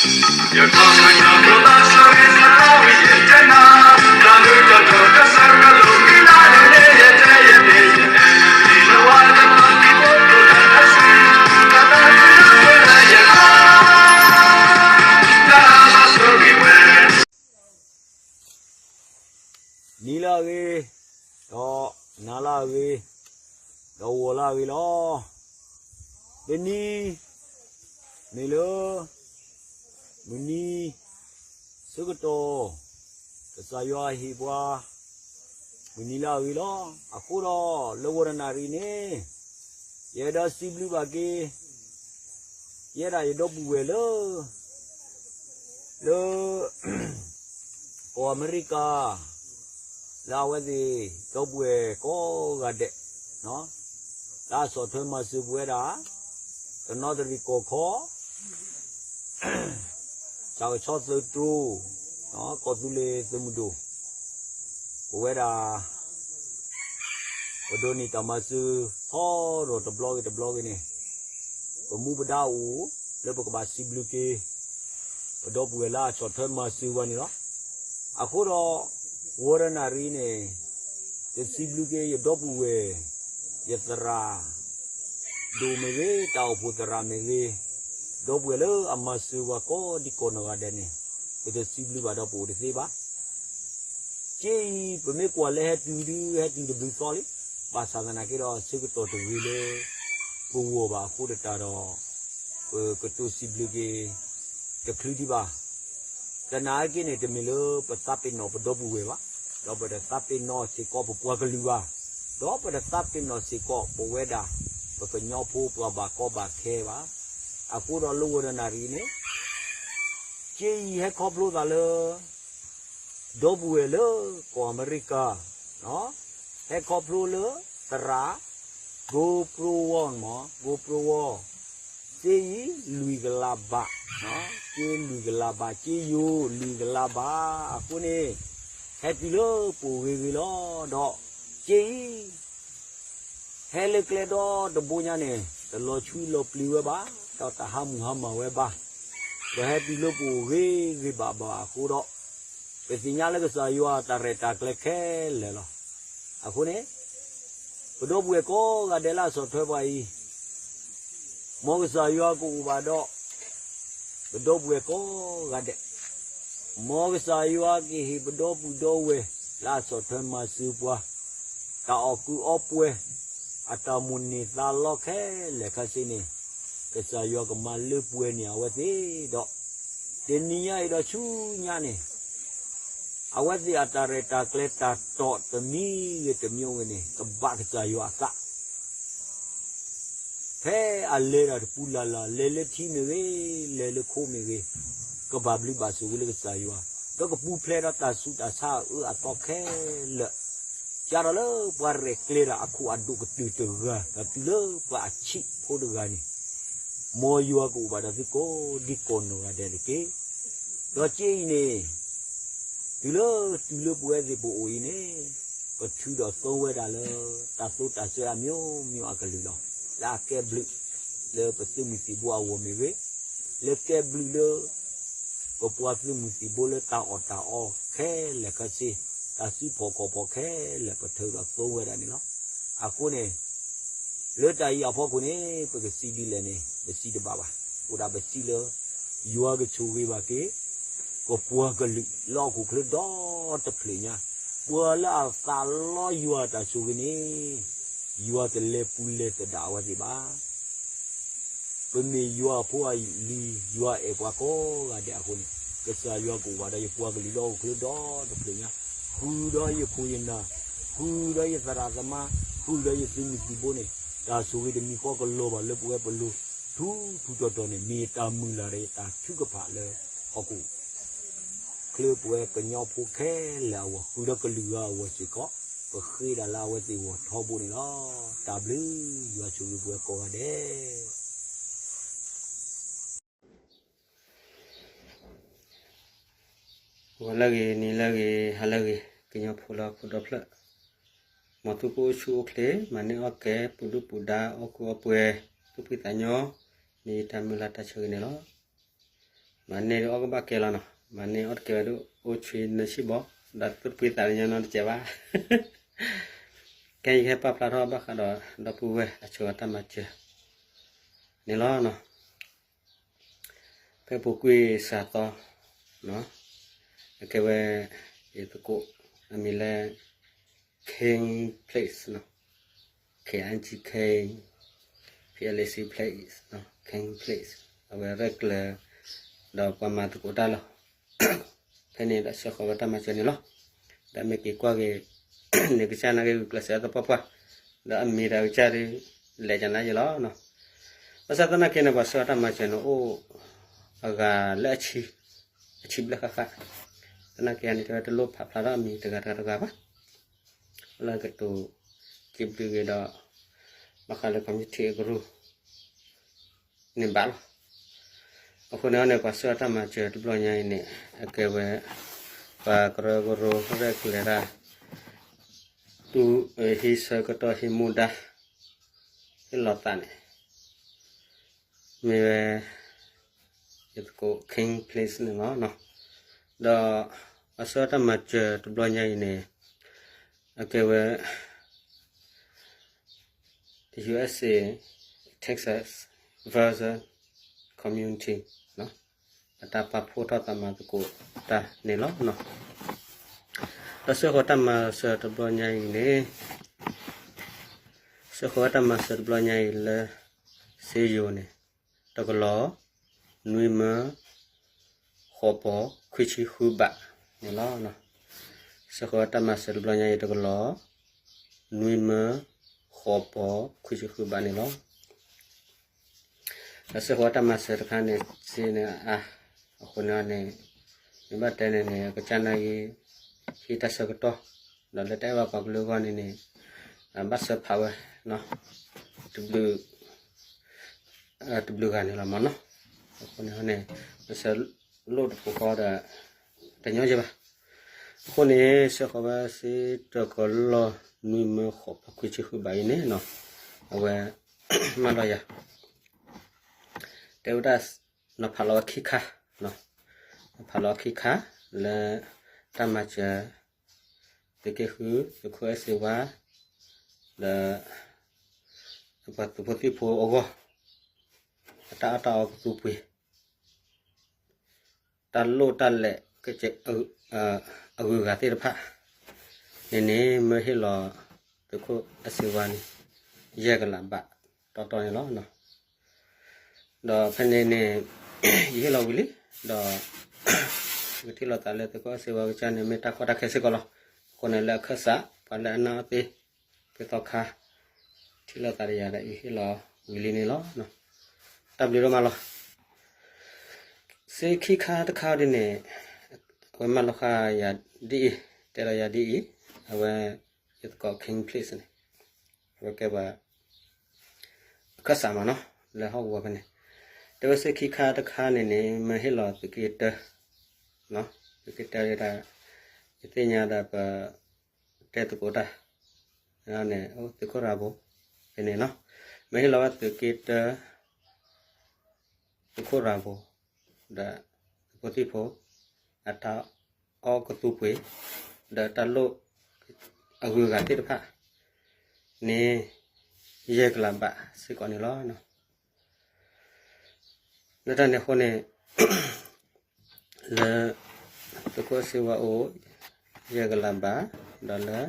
နံၤလၢအဂ့ၤ, ဒီးနၤလၢအဂ့ၤ, ဒီးဂီၤလၢအဂ့ၤလီၤ. တနံၤ, မ့ၢ်လၢ မုၢ်နံၤ ဆၢကတီၢ် ကစၢ်ယွၤဟ့ၣ်ပှၤ မုၢ်နံၤလၢအဂ့ၤလီၤ. အဃိဒီး လၢဂီၤတနၣ်ရံၣ်န့ၣ် ယအဲၣ်ဒိးစံးဘျုးဘၣ်က့ၤ ယဲဒၣ်ယဒီပုၢ်ဝဲၢ်လၢ လၢ ကီၢ်အမဲရကၤ လၢအဝဲသ့ၣ် ဒီပုၢ်ဝဲၢ်ကိးဂၤဒဲး လၢအဆီၣ်ထွဲမၤစၢၤပဝဲဒၣ် တနီသရံၣ်ကီၢ်ခီ စှၤကဆီသုးတြိၤ ကီၢ်သူလ့ၤသုးမုၢ်ဒိၣ် ပဝဲဒၣ် ပဒိးန့ၢ်တၢ်မၤစၢၤထီထီၣ်တဘျီဂ့ၤတဘျီဂ့ၤန့ၣ် ပမူပဒါအိၣ် လၢပကဘၣ်စံးဘျုးက့ၤ ပဒီပုၢ်ဝဲၢ်လၢအဆီၣ်ထွဲမၤစၢၤပှၤန့ၣ်လီၤ. အဃိဒီး ဂီၤတနၣ်ရံၣ်န့ၣ် ယစံးဘျုးက့ၤယဒီပုၢ်ဝဲၢ် ယသရၣ် ဒိၣ်မ့ၢ်ဂ့ၤ တၢ်အိၣ်ဖှိၣ်သရၣ်မ့ၢ်ဂ့ၤ ဒီပုၢ်ဝဲၢ်လၢအမၤစၢၤပှၤကိးဒံကိးနီၢ်ဂၤဒဲးန့ၣ် ပတစံးဘျုးဘၣ်ဒီးပအိၣ်တသ့ဘၣ်. က့အံၤ ပမ့ၢ်ကွၢ်လၢဟဲတုၤဒု ဟဲတုၤတဘျုးသီလံ, ဘၣ်ဆၣ်သနာ်က့ဒီး ဆၢကတီၢ်တဂ့ၤလၢ ပဂီၢ်ဘၣ်အဃိတတၢ်ဒီး ပကတိၤစံးဘျုးက့ၤ တချုးဒံးဘၣ်. သနာ်က့န့ၣ် တမ့ၢ်လၢပသးပ့ၤနီၣ်ပဒီပုၢ်ဝဲၢ်ဘၣ်, ဒီးပတသးပ့ၤနီၣ်စ့ၢ်ကီးပပှၤကလုာ်ဘၣ်, ဒီးပတသးပ့ၤနီၣ်စ့ၢ်ကီးပဝဲဒၣ် ပကညီဖိပှၤဘၣ်ကီဘၣ်ခဲဘၣ်. အဃိဒီးလၢဂီၤတနၣ်ရံၣ်န့ၣ် က့အံၤဟဲခီဖျိသးလၢ ဒီပုၢ်ဝဲၢ်လၢကီၢ်အမဲရကၤ, ဟဲခီဖျိလၢသရၣ် ကိပြိဝီမး ကိပြိဝီ, က့အံၤလွံၢ်ကလးဘၣ်, က့လွံၢ်ကလးဘၣ် က့ယိၤလွံၢ်ကလးဘၣ်အဃိန့ၣ် ဟဲတုၤလၢပအိၣ်ဂ့ၤဂ့ၤလီၤ. ဒီးက့အံၤ ဟဲလၢကျဲဒီတဘိညါန့ၣ် တလီၤဆှံလီၤပျံၤဝဲဘၣ်, ဒီးတဟးမုၢ်ဟါမၢ်ဝဲဘၣ်, ဒီးဟဲတုၤလၢပအိၣ်ဂ့ၤဂ့ၤဘၣ်ဘၣ်အဃိဒီး ပသ့ၣ်ညါလၢကစၢ်ယွၤတၢ်ရဲၣ်တၢ်ကျဲၤခဲလၢာ်လီၤ. အဃိန့ၣ် ပဒီပုၢ်ဝဲၢ်ကိးဂၤဒဲးလၢအဆီၣ်ထွဲပှၤအံၤ မ်ကစၢ်ယွၤကအိၣ်ဘၣ်ဒီး ပဒီပုၢ်ဝဲၢ်ကိးဂၤဒဲး, မ်ကစၢ်ယွၤကဟ့ၣ်ပဒီပုၢ်ဒီဝဲၢ်လၢအဆီၣ်ထွဲမၤစၢၤပှၤ တၢ်အီၣ်ကုးအီပှဲၤ အတၢ်မိၣ်န့ၢ်သးလီခဲလၢာ်ခဲဆ့န့ၣ် ကစၢ်ယွၤကမၤလၢပှဲၤန့ၢ်အဝဲသ့ၣ်ဒီး တနံၤညါအံၤဒီးဆူညါန့ၣ် အဝဲသ့ၣ်အတၢ်ရဲၣ်တၢ်ကျဲၤတၢ်တီၢ်တမံၤဂ့ၤတမံၤဂ့ၤန့ၣ် ကဘၣ်ကစၢ်ယွၤအသး ဖဲအလဲၤတၢ်တပူၤလၢ်လၢ် လဲၤလၢထံမ့ၢ်ဂ့ၤ လဲၤလၢခိမ့ၢ်ဂ့ၤ, ကဘၣ်ဘျုးဘၣ်ဆိၣ်ဂ့ၤလၢကစၢ်ယွၤ, ဒီးကပူၤဖျဲးဒီးတၢ်ဆူးတၢ်ဆါအအၢအသီခဲလၢာ်, ကဒီးလၢပှၤရဲၣ်ကျဲၤတၢ်အခိၣ်အဒိၣ်ကတၢၢ်တဂၤ ဒီးတုၤလၢပှၤအဆံးဖိတဂၤန့ၣ်, မ်ယွၤကအိၣ်ဘၣ်ဒီးသုကိးဒံကိးနီၢ်ဂၤဒဲးတက့ၢ်. ဒီးက့အံၤန့ၣ် တုၤလၢ တုၤလၢပဝဲသ့ၣ်ပအိၣ်အံၤန့ၣ် ပထုးဒီးသိဝဲဒၣ်လၢ တၢ်သိတၢ်စၢအမျိုးမျိုးအကလုာ်လီၤ. လၢအကဲဘျုး လၢပသုးမုၢ်သံၣ်ဘိအဂီၢ်မ့ၢ်ဂ့ၤ, လၢကဲဘျုးလၢ ပပှၤသုးမုၢ်သံၣ်ဘိလၢတၢ်အီၣ်တၢ်အီခဲလၢာ်ခဲဆ့, တၢ်စုဖီၣ်ခီၣ်ဖီၣ်ခဲလၢာ် ပထုးဒီးသိဝဲဒၣ်န့ၣ်လီၤ. အဃိန့ၣ် လၢတၢ်အံၤအဖီခိၣ်န့ၣ် ပကစံးဒ်လဲၣ်န့ၣ် ပစံးတဘၣ်ဘၣ်. အိၣ်ဒၣ်ပစံးလၢ ယွၤကဆိၣ်ဂ့ၤဘၣ်က့ၤ ပပှၤကလုာ်လၢဟီၣ်ခိၣ်ချၢဒီတဖျၢၣ်ညါ, ပှၤလၢအသးလီယွၤတၢ်ဆိၣ်ဂ့ၤန့ၣ် ယွၤတလဲၤပူၤလဲၤသဒၣ်အဝဲသ့ၣ်ဘၣ်. ပမ့ၢ်ယွၤအဖိအလံၤ ယွၤအဲၣ်ပှၤကိးဂၤဒဲးအဃိန့ၣ် ကစၢ်ယွၤကအိၣ်ဘၣ်ဒီးယပှၤကလုာ်လၢဟီၣ်ခိၣ်ချၢဒီတဖျၢၣ်ညါ, ဃုာ်ဒီးယခိၣ်ယနၢ်, ဃုာ်ဒီးယသရၣ်သမါ, ဃုာ်ဒီးယသုးမုၢ်သံၣ်ဘိန့ၣ် တၢ်ဆိၣ်ဂ့ၤတမံၤဃီကလီၤဘၣ်လၢပဝဲပလိၤ ထူထူတီတီန့ၣ် မ့ၢ်ယတၢ်မုၢ်လၢ်ဒီးယတၢ်ထုကဖၣ်လၢဟီၣ်ခိၣ်ချၢပဝဲကညီဖိခဲလၢာ်အဂီၢ် ဃုာ်ဒီးကလုာ်ဂၤအဂီၢ်စ့ၢ်ကီး ပဃ့ဒၣ်လၢအဝဲသ့ၣ်အဂီၢ်ထီဘိန့ၣ်လီၤ. တၢ်ဘျုး ယွၤဆိၣ်ဂ့ၤပဝဲကိးဂၤဒဲး ဂီၤလၢအဂ့ၤ နံၤလၢအဂ့ၤ ဟါလၢအဂ့ၤ ကညီဖိလၢဟီၣ်ခိၣ်ဒီဖျၢၣ်, မ်သုကအိၣ်ဆူၣ်အိၣ်ချ့ မၤန့ၢ်အီၣ်ကဲ ပူၤဒုၣ်ပူၤဒါ အီၣ်ကူအီပှဲၤ သူၣ်ဖှံသးညီ မ့ၢ်ယတၢ်မုၢ်လၢ်တၢ်ဆိၣ်ဂ့ၤန့ၣ်လီၤ. မၤန့ၢ်ဒုးအီၣ်ကဘၣ်ကဲလီၤနီၤ, မၤန့ၢ်အီၣ်တကဲဝဲဒုး အိၣ်ဆံနၢဆံဘီ, ဒီးသူၣ်တပှ့ၤသးလၢညါနီတစဲးဘၣ်. ခဲအံၤယဟဲပာ်ဖျါထီၣ်ဘၣ်ဃးဒီး ဒီပုၢ်ဝဲၢ်အဆိအတၢ်မၤစၢၤန့ၣ်လီၤနီၤ. ဖဲပူၤကွံာ်စှၤသီ အကဲဝဲ ယသကိး အမံၤလၢ King Place နီၤ, K I N G King, P L A C Place, King Place, အဝဲရဲၣ်ကျဲၤ ဒီးပှၤမၤသကိးတၢ်လီၤ. ဖဲန့ၣ်ဒီးဆှၢဃီၤဝဲတၢ်မၤစၢၤန့ၣ်လီၤ. ဒီးမ့ၢ်က့ၤကွၢ်က့ၤ န့ၣ်ကစၢ်နာ်က့ၤဂုာ်ကျဲးစၢးအသပှၢ်ပှၢ်, ဒီးအမံၤဒီးကစၢ်ဒုး လဲၤကနါယဲလီၤနီၤ. ဘၣ်ဆၣ်သနာ်က့န့ၣ် ပှၤဆှၢအီၤတၢ်မၤစၢၤန့ၣ်အိၣ် အဂၤလၢအဆံ အဆံဘျဲၣ်ဃၣ်ဃၣ်, သနာ်က့န့ၣ် တဲဝဲတလိၣ်ဖးဖျါထီၣ်အမံၤတဂၤတဂၤတဂၤဘၣ်, လၢကတိၤ က့ၤဘျုးက့ၤဒီး ဘၣ်ဃးလၢ community အကရူၢ် န့ၣ်ဘၣ်လီၤ. အဃိန့ၣ်န့ၣ် ပှၤဆှၢအီၤတၢ်မၤစၢၤတဘျီညါအံၤန့ၣ် အကဲဝဲ ပှၤကရၢကရိရဲၣ်ကျဲၤတၢ် တူၢ်ဟံးဆၢကတီၢ်ဟံးမူဒါ ဟ့ၣ်လီၤသးန့ၣ် မ့ၢ်ဝဲ ယသကိး King Place န့ၣ်လီၤ. ဒီး ပှၤဆှၢအီၤတၢ်မၤစၢၤတဘျီညါအံၤန့ၣ် အကဲဝဲ U S A Texas Version Community အတၢ်ပာ်ဖှိၣ်ထီၣ်သးမၤသကိးတၢ်န့ၣ်လီၤ. ဒီးဆှၢဃီၤတၢ်မၤစၢၤတဘျီညါအံၤန့ၣ် ဆှၢဃီၤဝဲတၢ်မၤစၢၤတဘျီညါအံၤလၢ စ့ယိၤန့ၣ် တကလီၤ နွံမၢ ဃိးပီၤ ခွံဆံဃုဘးန့ၣ်လီၤ. ဆှၢဃီၤဝဲတၢ်မၤစၢၤတဘျီညါအံၤတကလီၤ နွံမၢ ဃိးပီၤ ခွံဆံဃုဘးန့ၣ်လီၤ. ဒီးဆှၢဃီၤဝဲတၢ်မၤစၢၤတခါန့ၣ် စ့န့ၣ်အါ, အဃိန့ၣ်န့ၣ် မ့ၢ်ဘၣ်တဲန့ၣ်န့ၣ် အကစၢ်နာ်က့ၤ ဟံးတၢ်ဆၢကတီၢ် ဒီးလၢတၢ်အဲၣ်ဘၣ်ပှၤကလုာ်အဂီၢ်န့ၣ်န့ၣ် ဘၣ်စၢဖးဝဲ တဘျုး တဘျုးဂၤန့ၣ်လီၤမ့ၢ်နီၤ. အဃိန့ၣ်န့ၣ် ပစၢလိၣ်တပူၤဃီဒီး တညီယဲဘၣ်. အဃိန့ၣ် ဆှၢဃီၤဝဲစ့တကလီၤ နွံမၢ ဃိးပီၤ ခွံဆံဃုဘးအံၤန့ၣ်နီၤ, အဝဲ မၢလီၤယၤ တဲဝဲဒၣ် နီၤဖးလီၤဝဲခံခါ, နီၤဖးလီၤဝဲခံခါ လၢ တၢ်မၤစၢၤ သုးက့ဃု သုးခိၣ်အဲၣ်စ့ဝါ ဒီး ပှၤသုးဖိသံၣ်ဖိအဂီၢ် အတၢ်အီၣ်တၢ်အီကသူပှ့ၤ တၢ်လိၣ်တၢ်လဲၢ် အဂုၤအဂၤသ့ၣ်တဖၣ်န့ၣ်န့ၣ် မၢဟ့ၣ်လီၤ သုးခိၣ်အဲၣ်စ့ဝါန့ၣ် ယဲၢ်ကလးဘး တီတီန့ၣ်လီၤ. ဒီးဖဲန့ၣ်န့ၣ် ယဟ့ၣ်လီၤဝံၤလံ, ဒီး ယကထံၣ်လိာ်သးလၢသုးခိၣ်အဲၣ်စ့ဝါကစၢ်န့ၣ် မ့ၢ်တၢ်ကီတၢ်ခဲစ့ၢ်ကီးလီၤ. အဃိန့ၣ်လၢအခၢၣ်စး ပှၤလၢအနာ်အီၤသ့ ဖဲသီခါ ထံၣ်လိာ်သးဒီးယၤဒီး ယဟ့ၣ်လီၤဝံၤလံန့ၣ်လီၤ. တၢ်ဘျုးဒိၣ်မးလီၤ. စ့ခံခါတခါဒ်န့ၣ် အဝဲမၢလီၤဃာ်ယၤဒ်အံၤ, တဲလီၤယၤဒ်အံၤ, အဝဲ ယသကိး King Place န့ၣ် အဝဲကဲပှၤ အခၢၣ်စးမးနီၤ လၢဟီၣ်ကဝီၤဖဲန့ၣ်, တဲဝဲစ့ခံခါတခါန့ၣ်န့ၣ် မၢဟ့ၣ်လီၤသုးက့တၢ သုးက့တၢဒၣ် ယသ့ၣ်ညါဒီးပ တဲသကိးတၢ် န့ၣ် အိၣ်သုးခိၣ်ရၤဘိ ဖဲန့ၣ်နီၤ, မၢဟ့ၣ်လီၤဝဲသုးက့တၢ သုးခိၣ်ရၤဘိ ဒီး သုးဖိသံၣ်ဖိ အတၢ်အီၣ်ကသူပှ့ၤ ဒီးတၢ်လိၣ် အဂုၤအဂၤသ့ၣ်တဖၣ်န့ၣ် ယဲၢ်ကလးဘးစ့ၢ်ကီးန့ၣ်လီၤ. လၢတၢ်န့ၣ်အဃိန့ၣ် လၢ သုးခိၣ်အဲၣ်စ့ဝါအိၣ် ယဲၢ်ကလးဘး, ဒီးလၢ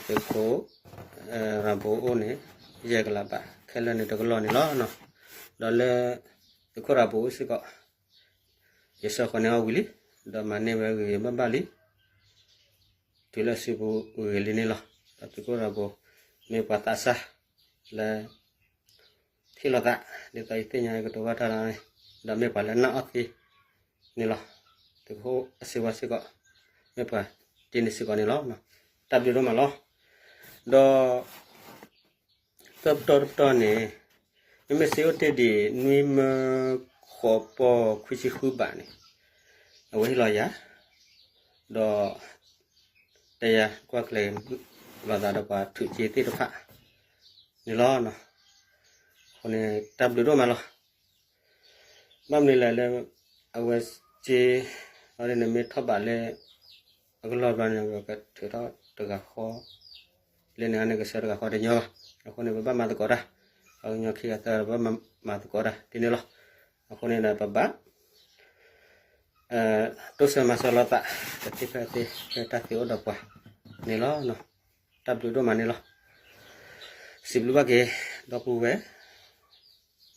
သုးခိၣ် ရၤဘိအိၣ်န့ၣ် ယဲၢ်ကလးဘး ခဲလၢာ်န့ၣ်တကလီၢ်န့ၣ်လီၤ. ဒီးလၢ သုးခိၣ်ရၤဘိအိၣ်စ့ၢ်ကီး ယဆှၢဃီၤန့ၢ်အီၤဝံၤလံ, ဒီးမၤန့ၢ်ဝဲဂ့ၤဂ့ၤဘၣ်ဘၣ်လံ တုၤလၢအစုပူၤဂ့ၤလံန့ၣ်လီၤ. ဒီးသုးခိၣ်ရၤဘိ မ့ၢ်ပှၤသးစၢ်လၢ ထံၣ်လိာ်သး ဒ်သိးယသ့ၣ်ညါကတိၤဘၣ်တၢ်လီၤန့ၣ်, ဒီးမ့ၢ်ပှၤလၢနာ်အီၤသ့န့ၣ်လီၤ. သုးခိၣ်အဲၣ်စ့ဝါစ့ၢ်ကီး မ့ၢ်ပှၤတ့န့ၢ်စ့ၢ်ကီးန့ၣ်လီၤ. တၢ်ဘျုးဒိၣ်မးလီၤ. ဒီး သၢပတီၢ်တပတီၢ်န့ၣ် မ့မ့ၢ်စ့အိၣ်တ့ၢ်ဒံး နွံမၢဃိးပီၤခွံဆံဃုဘးန့ၣ် အဝဲဟ့ၣ်လီၤယၤ, ဒီး တယၤကွၢ်ကျဲၤလိာ်သးဒီးပှၤထုးက့သ့ၣ်တဖၣ်န့ၣ်လီၤ. အဃိန့ၣ် တၢ်ဘျုးဒိၣ်မးလီၤ. ဘၣ်မနုၤလဲၣ်လၢ အဝဲစ့ အဝဲန့ၣ်မ့ၢ်ထီၣ်ဘးလၢ အကလီၢ်ဘျီန့ၣ် ပကထုးထီၣ်တဂၤဃီ လၢန့ၣ်န့ၣ် ကဆှၢတဂၤဃီတညီဘၣ်. အဃိန့ၣ် ပဘၣ်မၤသကိးတၢ်, ပှၤကညီခံဂၤသၢဂၤ ပဘၣ်မၤသကိးတၢ်ဒ်န့ၣ်လီၤ. အဃိန့ၣ်ဒီး ပဘၣ် တိစၢၤမၤစၢၤလိာ်သး တသ့ဖဲအသ့ ဖဲတၢ်သ့အိၣ်ဒီးပှၤန့ၣ်လီၤ. တၢ်ဘျုးဒိၣ်မးန့ၣ်လီၤ. စံးဘျုးဘၣ်က့ၤ ဒီပုၢ်ဝဲၢ်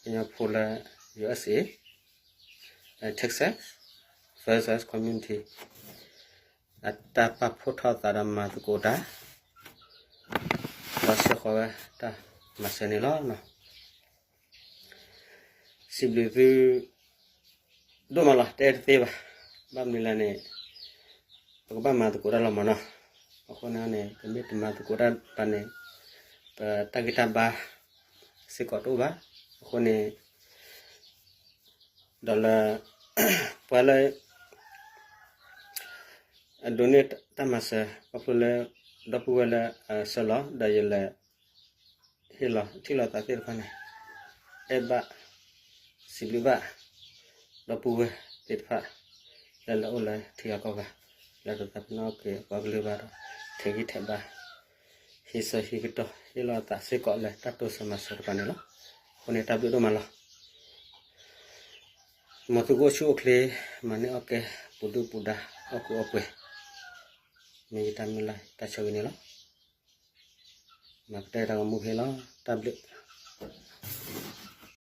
ကညီဖိလၢ U S A Texas Versus Community အတၢ်ပာ်ဖှိၣ်ထီၣ်သးဒီးမၤသကိးတၢ် ဒီးဆှၢဃီၤဝဲတၢ်မၤစၢၤန့ၣ်လီၤ. စံးဘျုးသု ဒိၣ်မးလီၤ တအဲၣ်တသ့ဘၣ်. ဘၣ်မနုၤလဲၣ်န့ၣ် ပကဘၣ်မၤသကိးတၢ်လီၤမၢ်နီၤ. အဃိန့ၣ်န့ၣ် ပမ့ၢ်တမၤသကိးတၢ်ဘၣ်န့ၣ် ပတၢ်ဂံၢ်တၢ်ဘါစ့ၢ်ကီးတအိၣ်ဘၣ်. အဃိန့ၣ် ဒီးလၢ ပှၤလၢ အဒိးန့ၢ်တၢ်မၤစၢၤ ခီဖျိလၢ ဒီပုၢ်ဝဲၢ်လၢအဆှၢလီၤ ဒီးယလဲၤ ဟ့ၣ်လီၤထံၣ်လိာ်သးသ့ၣ်တဖၣ်န့ၣ် အဲၣ်ဘၣ် စံးဘျုးဘၣ် ဒီပုၢ်ဝဲၢ်သ့ၣ်တဖၣ် လၢလဲၤအိၣ်လၢထံဂၤကီၢ်ဂၤ လၢတသးပ့ၤနီၣ်က့ၤပှၤကလုာ်ဘၣ်ဒီး ထဲးဂံၢ်ထဲးဘါ ဟ့ၣ်ဆၢဟ့ၣ်ကတီၢ် ဟ့ၣ်လီၤသးစ့ၢ်ကီးလၢတၢ်တိစၢၤမၤစၢၤတဖၣ်န့ၣ်လီၤ. အဃိန့ၣ် တၢ်ဘျုးဒိၣ်မးလီၤ. မ်သုကအိၣ်ဆူၣ်အိၣ်ချ့ မၤန့ၢ်အီၣ်ကဲ ပူၤဒုၣ်ပူၤဒါ အီၣ်ကူအီၣ်ပှဲၤ မ့ၢ်ယတၢ်မုၢ်လၢ်တၢ်ဆိၣ်ဂ့ၤန့ၣ်လီၤ. မၤကတၢၢ်တၢ်ဂီၤမူဖဲလီၤ. တၢ်ဘျုး